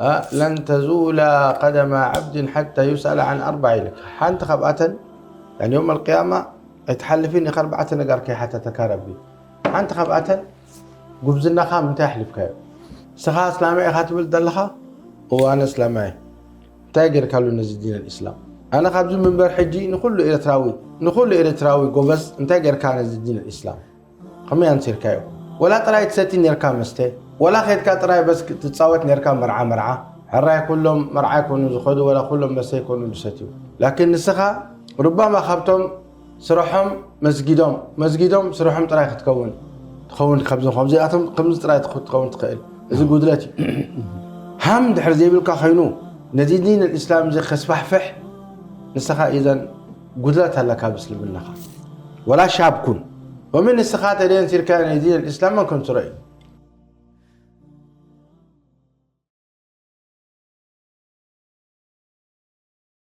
እ፣ ለን ተዙላ ቀደማ ዓብድን ሓታ ዩስኣለ ዓን ኣርባዕ ኢልካ። ሓንቲ ካብኣተን፣ ያኒ የውም ኣልቅያማ ኣይትሓልፍን ኢኻ፣ ኣርባዕተ ነገር ከይሓተተካ ረቢ። ሓንቲ ካብኣተን፣ ጉብዝናኻ ምንታይ ኣሕሊፍካዮ? ንስኻ እስላማይ ኢኻ ትብል ዘለኻ? እወ፣ ኣነ እስላማይ። እንታይ ጌርካሉ ነዚ ዲን ኣልእስላም? ኣነ ካብዚ ምንበር ሕጂ ንኹሉ ኤርትራዊ፣ ንኹሉ ኤርትራዊ ጎበዝ፣ እንታይ ጌርካ ነዚ ዲን ኣልእስላም? ከመይ ኣንሲርካዮ? ወላ ጥራይ ትሰቲ ኔርካ መስተ፣ ወላ ኸድካ ጥራይ በስ ትጻወት ኔርካ መርዓ መርዓ። ሕራይ ኩሎም መርዓ ኣይኮኑ ዝኸዱ፣ ወላ ኩሎም መስተ ኣይኮኑ ዝሰትዩ። ላኪን ንስኻ ሩባማ ካብቶም ስርሖም መስጊዶም፣ መስጊዶም ስርሖም ጥራይ ክትከውን፣ ትኸውን ካብዞም፣ ካብዚኣቶም ከምዚ ጥራይ ትኽ-፣ ትኸውን ትኽእል። እዚ ጉድለት እዩ። ሃም ድሕር ዘይብልካ ኸይኑ፣ ነዚ ዲን ኣልእስላም እዚ ከስፋሕፍሕ ንስኻ ኢዘን ጉድለት ኣለካ ብእስልምናኻ። ወላ ሻብ ኩን። ወምን ንስኻ ተደየን ሲርካ ናይ ዲን ኣልእስላም መን ከም ትረእዩ?